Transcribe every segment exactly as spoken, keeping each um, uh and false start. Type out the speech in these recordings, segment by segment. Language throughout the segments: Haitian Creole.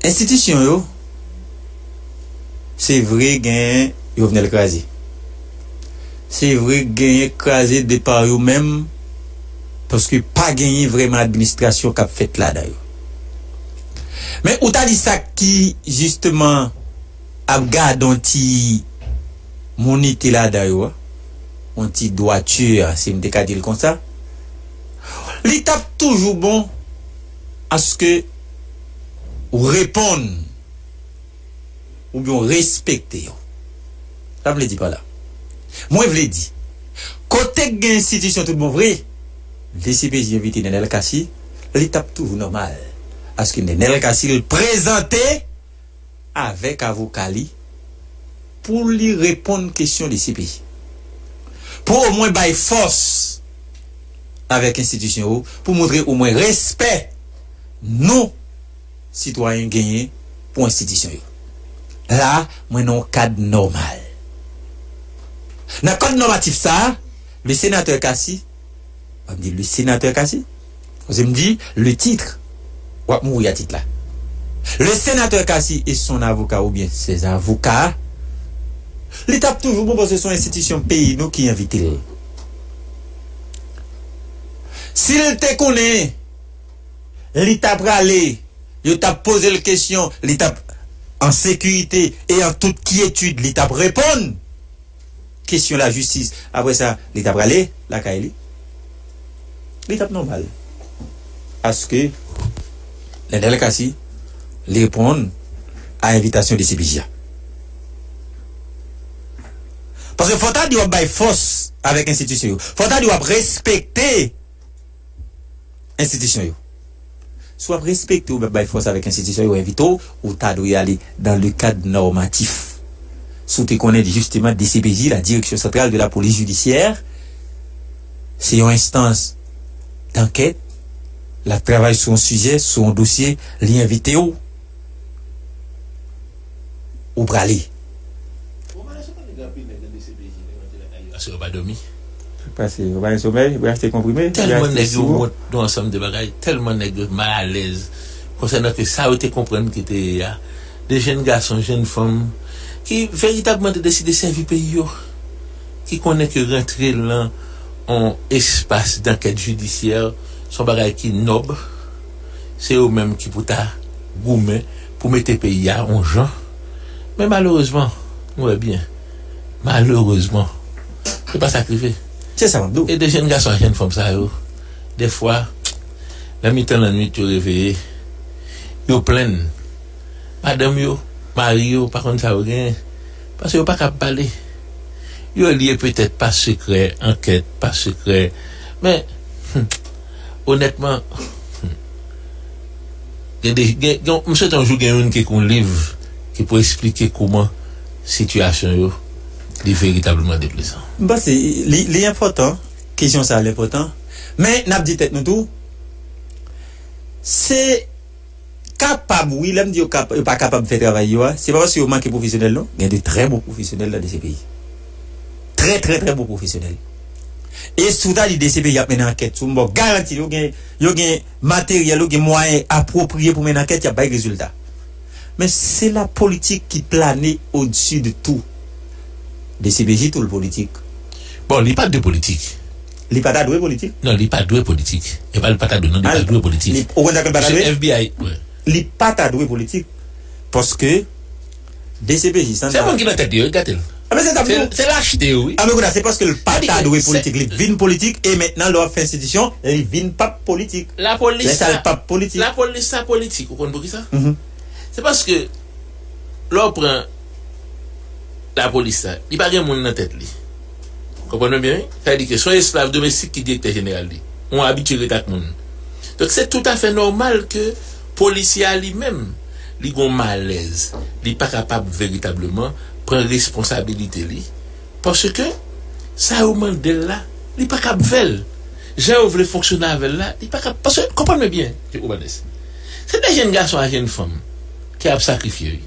Enstitisyon yo, se vre genyen Jovenel kraze. Se vre genyen kraze de pa yo menm, paske pa genyen vrèman administrasyon k ap fèt ladan yo. Men ou ta di sa ki, jisteman, ap gade yon ti monite ladan yo a, yon ti dwati, si m te ka di l konsa, li t ap toujou bon aske ou reponn oubyen w respekte yo. Sa m vle di pa la? Mwen vle di, kote k gen enstitisyon tout bon vre, D C P J envite Nenel Cassy, li t ap toujou nòmal aske Nenel Cassy l prezante avèk avoka li pou li reponn kesyon D C P J. Pou omwen bay fòs avèk enstitisyon yo, pou montre omwen respè nou sitwayen genyen pou enstitisyon yo. La, mwen nan yon kad nòmal. Nan kad nòmatif sa a, le senatè Cassy, m ap di le senatè Cassy, paske m di le titre, w ap mouri a tit la. Le senatè Cassy et son avocat oubyen ses avocats, li t ap toujou bon paske se yon enstitisyon peyi nou ki envite l. Si l te konnen li ta prale, yo t ap poze l kesyon, li t ap an sekirite e an tout kyetid, li t ap reponn kesyon lajistis. Apre sa, li ta prale lakay li. Li t ap nòmal. Aske Nenel Cassy li reponn a envitasyon D C P J a. Paske fò w ta di w ap bay fòs avèk enstitisyon yo. Fò w ta di w ap respekte enstitisyon yo. Si w ap respekte ou bay fòs avèk enstitisyon yo envite w, ou ta dwe ale dans le cadre normatif. Si w te konnen jisteman D C P J, la Direction Centrale de la Police Judiciaire, se yon enstans dankèt, l ap travay sou yon sijè, sou yon dosye, li envite w, ou prale. Paske yo pa dòmi. Pase, yo pa gen somèy, yo achte konprime, yo Tèlman achte nèg yo siwo. Wont de yon ansanm de bagay, tèlman nèg yo mal alèz konsènan ke sa yo te konprann ki te ye a. De jèn gason, jèn fanm ki veritabman te deside sèvi peyi yo, ki konnen ke rantre lan yon espas dankèt jidisyè se yon bagay ki nòb, se yo menm ki pou ta goumen pou mete peyi a yon jan. Men malerezman, nou wè byen, malerezman, se pa sa k rive. Se sa m ap di w. E de jèn gason ak jèn fanm sa yo, dèfwa, nan mitan lannwit, yo reveye, yo plenn madanm yo, mari yo, pa konn sa yo genyen, paske yo pa kab pale. Yo lye petèt pa sekrè ankèt, pa sekrè, men, hmm, onètman, hmm, gen de, gen, gen, m swete yon jou gen youn ki ekri yon liv ki pou esplike kouman sitiyasyon yo, li veritableman deplezan. M panse li, li enpòtan, kesyon sa a li enpòtan, men n ap di tèt nou tou, se kapab, wi, lè m di yo kap-, yo pa kapab fè travay yo a, se pa paske yo manke pwofesyonèl, non. Gen de trè bon pwofesyonèl nan D C P J. Trè, trè, trè bon pwofesyonèl. E si w ta di D C P J ap mennen ankèt sou, m ba w garanti, yo gen, yo gen materyèl, yo gen mwayen apwopriye pou mennen ankèt, y ap bay rezilta. Men se la politik ki plane odsi de tou. D C P J tou l politik. Bon, li pa dwe politik. Li pa ta dwe politik. Non, li pa dwe politik. E pa li pa ta dwe, non, li pa dwe politik. Li, ou konn sa ke l pa ta dwe? F B I, wi. Li pa ta dwe politik. Paske D C P J, sa n Se moun ki nan tèt li, wi, gade l. A, men se sa m di w. Se lachte, wi. A, men kounye a, se paske l pa ta dwe politik, li vin politik, e mentnan, lè w ap fè enstitisyon, li vin p ap politik. Lapolis la, lapolis la politik, ou konn poukisa? Se paske, lè w pran lapolis la, li pa gen moun nan tèt li. Konprann mwen byen, wi? Sa vle di ke se yon esklav domestik ki direktè jeneral li. Yon abitye ret ak moun. Donk, se toutafè nòmal ke polisye a li menm, li gen yon malèz. Li pa kapab veritableman pran responsabilite li. Paske sa yo mande l la, li pa kab fè l. Jan yo vle fonksyone avè l la, li pa kab. Paske, konprann mwen byen, Jomanes. Se de jèn gason ak jèn fanm ki ap sakrifye, wi.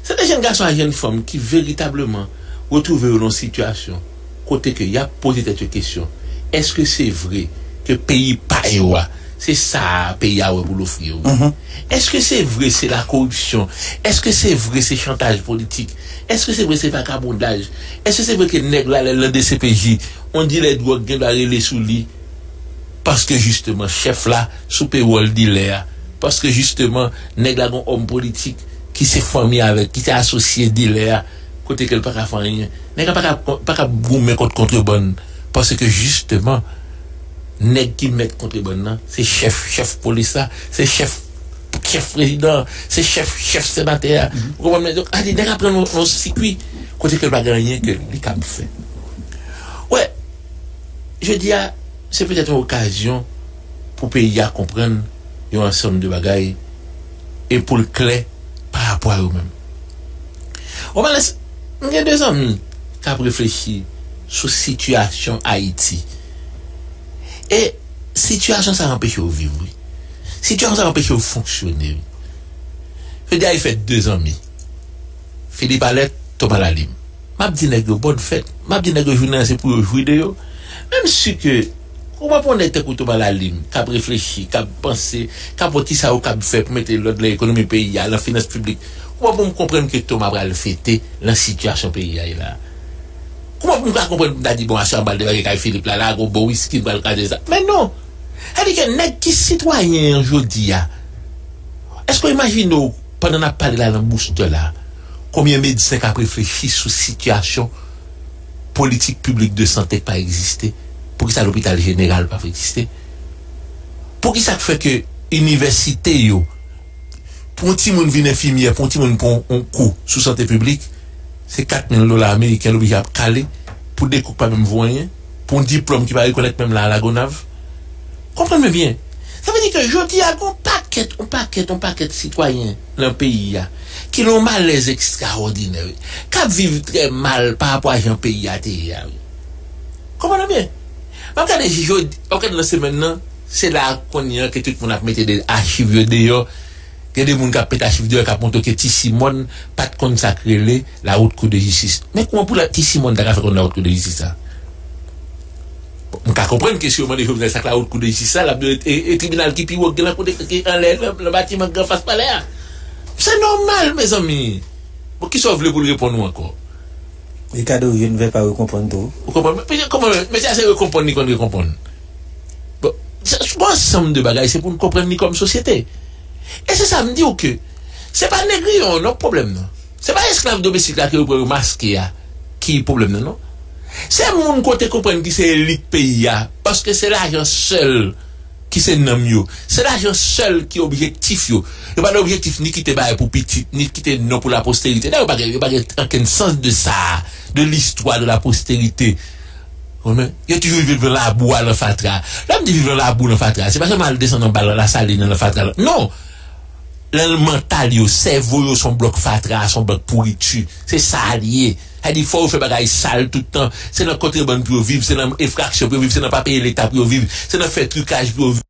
Se de jèn gason ak jèn fanm ki veritableman retwouve yo nan yon sitiyasyon kote ke y ap poze tèt yo kesyon, èske se vre ke peyi pa yo a, Se sa peyi a wè pou l ofri yo, wi. Èske se vre se la koripsyon? Èske se vre se chantaj politik? Èske se vre se vakabondaj? Èske se vre ke nèg la lè l nan D C P J, on dilè dwòg gen dwa rele sou li? Paske jisteman chèf la sou pewòl dilè a. Paske jisteman nèg la gon òm politik ki se fanmi avèk, ki se asosye dilè a, kote ke l pa ka fè anyen. Nèg la pa ka, pa ka goumen kont kontrebann. Paske jisteman nèg ki mèt kontrebann nan se chèf, chèf polis la, se chèf, chèf prezidan, se chèf, chèf senatè a. Ou konprann mwen? Donk, adi nèg la pran yon, yon sikwi kote ke l pa gen anyen ke li kab fè. Wè, jodi a, se petèt yon okazyon pou peyi a konprann yon ansanm de bagay e pou l klè pa rapò a yo menm. Ou malè, m gen de zanmi k ap reflechi sou sitiyasyon Ayiti. E sitiyasyon sa anpeche yo viv, wi. Sitiyasyon sa anpeche yo fonksyone, wi. Fedya e fè de zanmi. Philippe Alerte, Thomas Lalim. M ap di nèg yo bòn fèt. M ap di nèg yo jounen an se pou yo jwi de yo. Men m si ke, kòman pou yon nèg tankou Thomas Lalim, k ap reflechi, k ap panse, k ap wè kisa yo kab fè pou mete lòd nan ekonomi peyi a, nan finans piblik, kòman pou m konprann ke Thomas pral fete nan sitiyasyon peyi a ye la? Kòman pou m ka konprann pou m ta di, bon, aswè a m pral debake kay Philippe la, la, gon bon wiski, m pral kraze sa? Men non! Sa di ke nèg ki sitwayen an jodi a, èske w imajine w, pandan n ap pale la nan booster la, konbyen medsen k ap reflechi sou sitiyasyon politik piblik de sante k pa egziste? Poukisa lopital jeneral pa egziste? Poukisa k fè ke inivèsite yo, pou yon timoun vin enfimyè, pou yon timoun pran yon kou sou sante piblik, se kat mil dola ameriken l oblije ap kale, pou de kou k pa menm vo anyen, pou yon diplòm ki pa rekonèt menm la a Lagonav? Konprann mwen byen. Sa vle di ke jodi a, gon pakèt, on pakèt, on pakèt sitwayen nan peyi a ki nan yon malèz ekstrawòdinè, wi, k ap viv trè mal pa rapò a jan peyi a te ye a, wi. Konprann mwen byen. M ap gade jodi, m ap gade nan semèn nan, se la kounye a ke tout moun ap mete de achiv yo deyò. Gen de moun k ap mete achiv deyò, k ap montre ke Ti Simòn pa t konn sa k rele la haute cour de justice. Men kòman pou la, Ti Simòn ta ka fè konn la haute cour de justice sa? M ka konprann ke si yo mande Jovenel sa k la haute cour de justice sa, l ap di, e, e tribinal ki pi wo ki gen nan kote, ki anlè, nan, nan batiman ki anfas palè a. Se nòmal, mezanmi. Bon, kisa w vle pou l reponn ou ankò? Ricardo, je ne vais pas rekonprann tou. Ou konprann? Men, men, kòman, men, men, se rekonprann li konn rekonprann. Bon, se, se bon ansanm de bagay, se pou n konprann li kòm sosyete. E se sa m di w ke se pa Negriyon an non pwoblèm nan. Se pa esklav domestik la ke yo pran yo maske a ki pwoblèm nan, non. Se moun kote konprann ki se elit peyi a, paske se lajan sèl ki se nanm yo. Se lajan sèl ki objektif yo. Yo pa gen objektif ni kite bagay pou pitit, ni kite non pou laposterite. Dayè, yo pa gen, yo pa gen okenn sans de sa, de l'histoire de la postérité. Konprann? Yo toujou viv nan labou a, nan fatra. Lè m di viv nan labou, nan fatra, se pa sèlman al desann anba nan Lasalin, nan fatra. Non! Nan mantal yo, sèvo yo se yon blòk fatra, se yon blòk pouriti. Se sa l ye. Sa di fò yo fè bagay sal tout tan. Se nan kontrebann pou yo viv, se nan enfraksyon pou yo viv, se nan pa peye leta pou yo viv, se nan fè trikaj pou yo viv.